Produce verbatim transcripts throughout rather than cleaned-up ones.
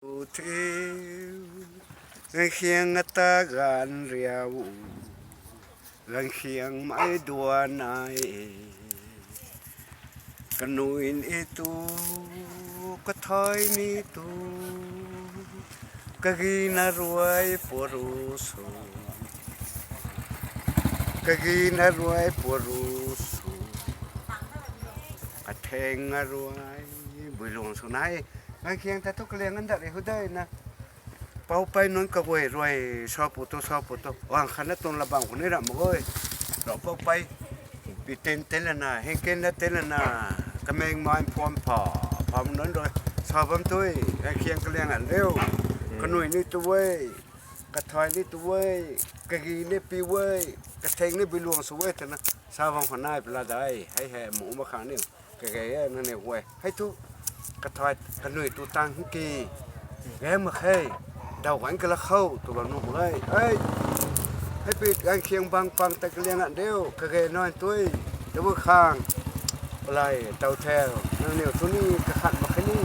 Thiu, gankhiang ata ganv riau, gankhiang mei duan nai e. Kanui ni tu, kathai ni tu, kagi na ruai puru sw, kagi na ruai puru sw, katheng na ruai builuang sw nai. Gankhiang ta tu kaliang an dat ri hu dei na. Poupei nunc kaguay rui sa pu tu, sa pu tu, wang khat na tuang la bam khou ni ram mak e. Rau poupei, pi ten ten lana, hengken na ten lana, kameng mai phuam pha, pha nunc rui sa bam tu, gankhiang kaliang an riu. Kanui ni tu e, kathai ni tu e, kagi ni pi e, katheng ni builuang sw e twna sa bam khou nai pla dai, hei hei mu mak khang ni. Kage e nangniw guay hei thu, kathai kanui tu tang ki, ge mak khe, daw gan kala khou tu bam nuh mak e. Hei, hei pi gankhiang bang pang ta kaliang an riu, kage nai tui, tabui khang, palai taw the, nangniw thu ni kakhat mak khe ni.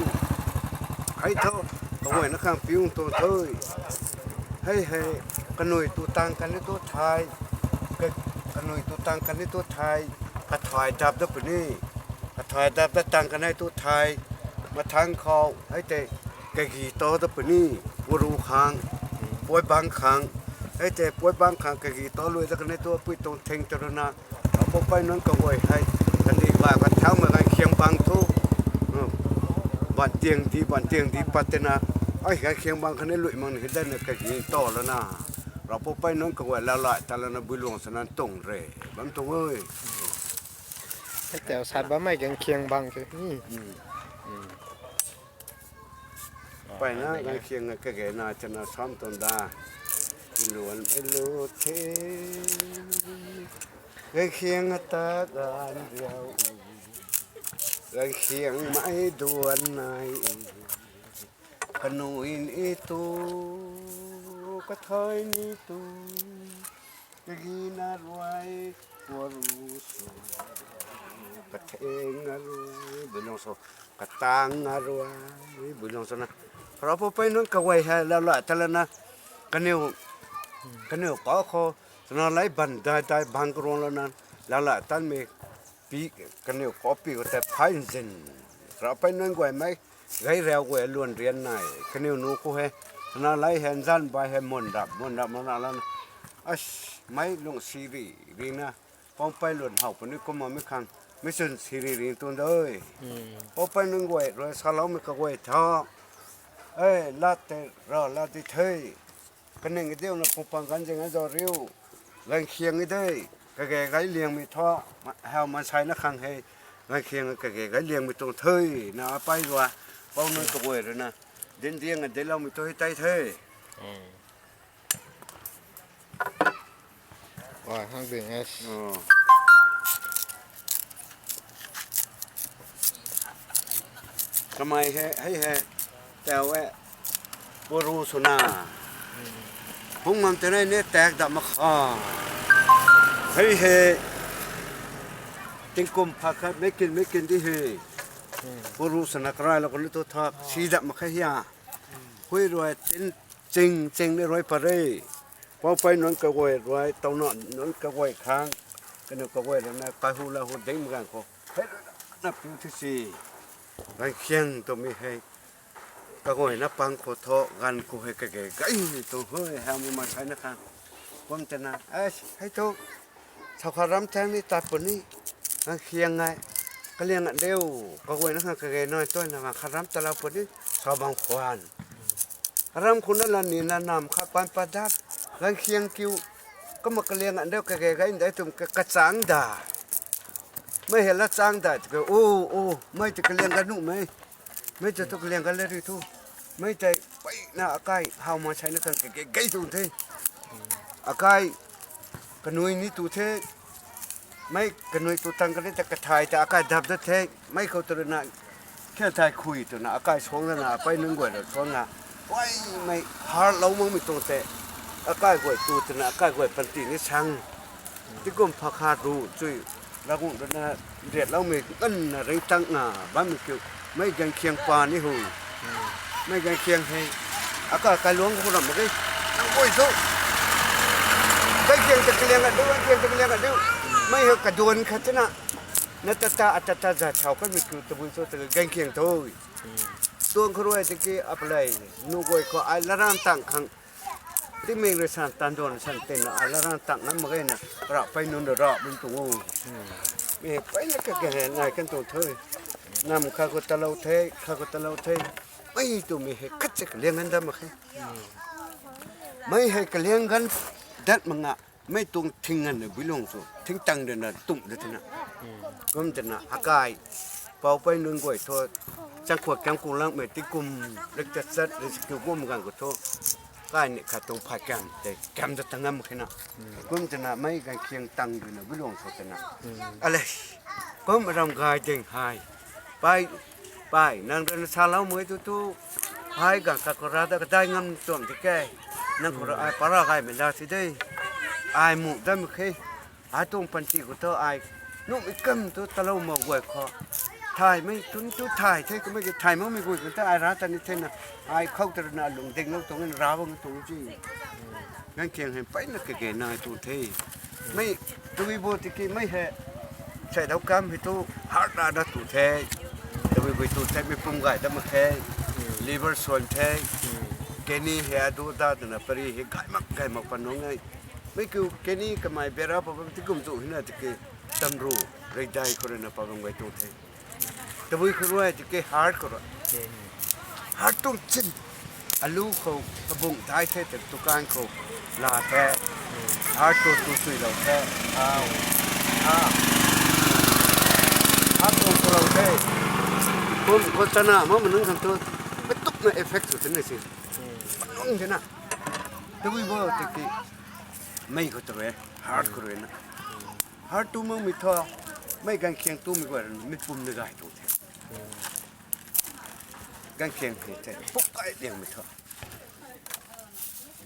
Hei thu, kaguayna khang piung tuang thui. Hei hei, kanui tu tang kan ni tu thai, ka-, kanui tu tang kan ni tu thai, kathai dap da puni, kathai dap da tang kan ni tu thai, mathang khou hei tei, kagi ta da puni, puru khang, pui bang khang, hei tei pui bang khang kagi ta lui da kan ni tu pui tuang thing ta runa, Rau poupei nunc kaguay hei, kandih ba kathau mei gankhiang bang thu, ban tiang di, ban tiang di pat tina, ai gankhiang bang khatni lui mak ni hei dana kagi ta lana, rau poupei nunc kaguay lau lai ta lana builuang swna tuang re, bam tuang e. Hei tei sat bammei gankhiang bang the. Mpeyna gankhiang kage nai twna sam tuang da. Luan e lu the. Gankhiang ata ganv riau, gankhiang mei duan nai, kanui ni tu, kathai ni tu, kagi na ruai, puru sw, katheng na ruai, builuang sw, katang na ruai, builuang swna, rau poupei nunc kaguay hei lau lai ta lana, kaniw, kaniw kau khou, twna lai ban dai dai bang karuang lana, lau lai tanmei, pi, kaniw kau pi khou tei phay nzin, rau poupei nunc guaymei, gay riau guay luan rian nai, kaniw nu khou hei, twna lai hei nzan bai hei mun rap, mun rap mana lana, as, mei lung siri rina, poupei luan how puni kumna mi khang, mi chwn siri ri tuang de. Poupei nunc guay rui saloumei kaguay tha, e, lat tei ra lat di the. Kaning kadiuna pupang ganv zing a zau riu, gankhiang e de, kage gay liangmei thu, ma-, hau mansei na khang hei, gankhiang kage gay liangmei tuang the, na apei rua, pou nunc kaguay rui na, dindiang a diloumei tu hei tei the. Kamei hei, hei hei, tau e, puru swna, hung mam tei nai ni tak dam mak kha, hei hei, tingkum pha khat meic kin meic kin di hei, puru swna karailou kani tu thak si dam mak khe hia, hui rui tin, ching ching ni rui pat re. Poupei nunc kaguay rui, tauna nunc kaguay khang, kaniw kaguay rui na kaihu la hu ding mak ganv khou, hei rui na piu thi si, gankhiang twmei hei, kaguay na pang khou thu ganv khou hei kage gay tuang hui hamei mansei na khang, kum tei na, e, hei thu, sau kha ram thang ni tat puni, gankhiang e, kaliang an riu, kaguay na khang kage nai tuaina ganv kha ram talou puni, sa bang khwan, ram khou na la nina nam khat pan pat dat, gankhiang kiu, kumna kaliang an riu kage gay dei twm ka, kachang da. Mei hei la chang da tiki, o, o, mei tei kaliang ka nuhmei, mei tei thu kaliang ka la ri thu, mei tei peyna akai hau mansei na khang kage gay tuang the. Akai kanui ni tu the, mei kanui tu tang kani ta kathai ta akai dap dat the, mei khou tu rui na, khe thai khui twna akai suang lana, apei nunc guay rui suang na, uaimei harlou makmei tuang tei, akai guay tu twna akai guay panty ni sang, tingkum pha khat ru chui, Ravguangc rui na riatloumei nganvna ringctang na bammei kiu, mei gankhiang pa ni hu, Mei Gankhiang hei, aka kailuang khou ram mak ge. Nang guay thu. Gankhiang ta kaliang a diu, Gankhiang ta kaliang a diu. Mei hei kaduan khat tina. Na tata, a tata za thau kanmei kiu tabui thu ta Gankhiang tho. Tuang khou rui tiki apalei, nu guay khou ai laran tang khang. Timing rui san, tanduan san tina, ai laran tang nam mak ge na, rap pei nunc rui rap bun tuang o. Mei peyna kage hei nai kan tuang the. Nam kha khou talou the, kha khou talou the. Mei twmei hei khat si kaliang gan dat mak khe. Mei hei kaliang gan dat mak nga, mei tuang thing nganv na builuang sw, thing tang de na tumh de tina. Kum tina, akai, pou pei nunc guay thu, changkhua kiam ku langmei ti kum, rik ta chat, rik kiu kum ganv khou thu, kai ni khat tuang phay kiam, tei kiam ta tang ngam khe na. Kum tina, mei Gankhiang tang de na builuang sw tina. Alei, kum ram gay ding hei. Pei, pei, nang rui na salou mei tu tu, hei ganv khat khou ra ta kadai ngam tuang ti ke. Nang khou ra ai para gaymei la si de. Ai mu dam khe. Ai tuang panty khou thu ai, nuhmei kam tu talou mak guay khou. Thaymei, tun tu thay the, kamei ki thay makmei guay khou ta ai ra ta ni the na. Ai khou ta na lung dinglou tuang, ra bam tuang ci. Gankhiang hei peyna kage nai tu the. Mei, tabui bo tiki mei hei, saidau kam hei tu, heart ra na tu the. Tabui bui tu the, mei pum gay dat mak khe. Liver swan the. Kidney hei adu da twna pari hei gay mak, gay mak pan nung e. Mei kiu kidney kamei bera pa bam ti kum tu hina tiki, tamru, reidai khou rui na pa bam gay tu the. Tabui khou rui tiki heart khou rui. Heart tuang chin. Alu khou kabung dai the, te dukan khou la the. Heart tu tu suilou the. Au. Ah. Heart tu tu lou the. Kum khou chana ma manung khang tu. Katukna effect sw tina si. Manung tina. Tabui bo tiki. Mei khou tu rui. Heart khou rui na. Heart tu makmei thu. Mei Gankhiang tumei guay rui na. Mei pum ni gay tu the. Gankhiang hei the. Puk kai liangmei thu.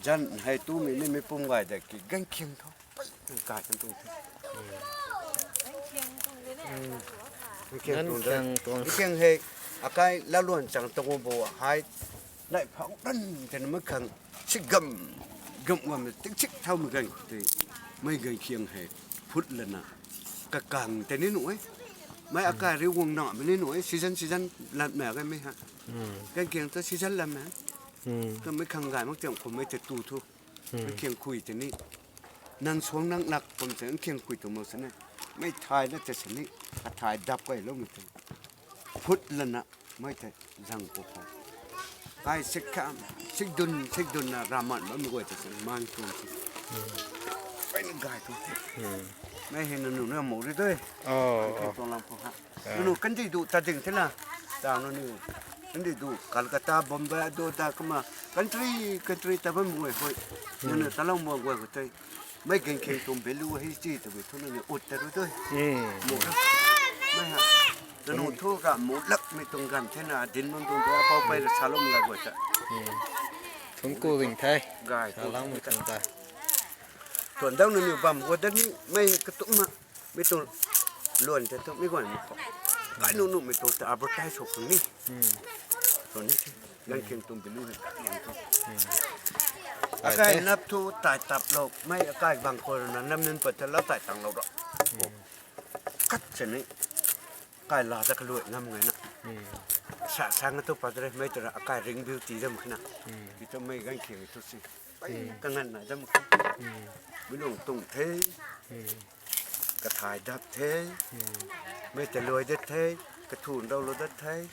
Zan hei tumei ni mei pum gay dat ki Gankhiang thu. Pei, kai kan tu the. Gankhiang tu de. Gankhiang tuang. Gankhiang hei, akai laluan chang tuang bo hei. Nai phau ran tei na mei khang, si gam, gam gam na tik tik thaumei ganv khou tei, mei Gankhiang hei, phut lana, kakang tei ni nuh e. Mei akai riu guang namei ni nuh e, season, season lat mak ge mei ha. Gankhiang ta season lat mak. Tumei khang gay mak tiam khou mei tei tu thu. Gankhiang khui tei ni. Nang suang nang lak pam se, Gankhiang khui tu mak sini. Mei thay na tei sini, kathay dap kailoumei tei. Phut lana, mei tei zang pu khou. Kai sik kham, sik dun, sik dun na raman bammei guay tei sini, man tuang si. Peyna gay tu. Mei hei na nu na mo ri tei. Tuang lam pu ha. Nunu kandih du ta ding thena. Ta nunu kandih du Calcutta, Bombay, adu ta kumna country, country ta bam guay hoi. Nunu talou mo guay khou tei. Mei Gankhiang tuang value hei chi tabui thu nunu ut ta ru tei. Mo ra. Mei ha. Nunu thu ra mo lakmei tuang ganv thena din bam tuang tu apou pei ra salou mo la guay ta. Thungc ku ding the. Gay tu. Salou mo tuang ta. Tuan dau nunu bam guay ta ni mei katumna. Mei tuang luan tei thu mei guan mei khou. Kai nu nu mei tuang ta advertise hou khang ni. Tuang ni the. Gankhiang tuang value hei kai liang thu. Akai nap thu tai tap lou. Mei akai bang khou rui na nam nin pat ta lau tai tang lou ra. Kat se ni. Kai la ta kaluai ngam ngai na. Sa sang tu pat re mei tu ra akai ring beauty dam khana. Ki tu mei Gankhiang tu si. Pei kangan na dam khou. Mei lung tung the. Kathay dap the. Mei ta luai dat the. Kathun rau lou dat the.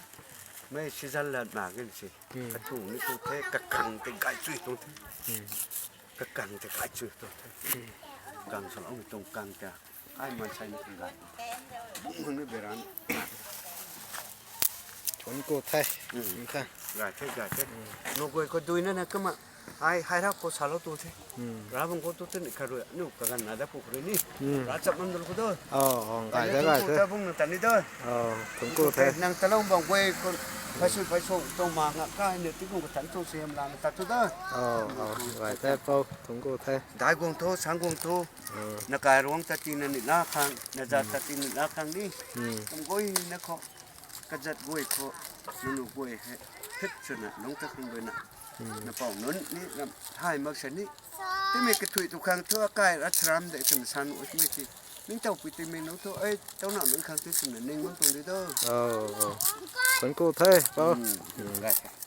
Mei season lat mak gin si. Kathun ni tu the. Kakang tei gay chui tuang the. Kakang tei gay chui tuang the. Kang salou mei tuang kang ta. Ai man sai ni kang gay. Bung hang ni beran. Thun ku the. Gay the, gay the. Nunc guay khou dui na na kumna. Ai, hai rap khou salou tu the. Ra bang khou tu the ni kha rui. Nu kaganv na da pu kha rui ni. Ra chap man dal khou do. Oh, oh, gay the, gay the. Ta bung na tan ni do. Oh, thun ku the. Nang talou bang guay khou. Phai sui phai sung tuang ma nga kai ni ti kum ka tan tu siam la na ta tu do. Oh, oh, gay the pou, thun ku the. Dai guang thu, sang guang thu. Na kai ruang ta ti na ni la khang, na zat ta ti ni la khang ni. Kum guay na khou. Kazat guay khou. Nunu guay hei, hit swna lungc ta khang guayna, na pou nunc ni ram thay mak sa ni. Timei kathui tu khang thu akai ra charam de twna san ui mei ti. Ning tau pui timei nunc thu ei tau na nunc khang ti twna ning bam tuang di do. Oh, oh. Thank you the, pou. Hmm, right.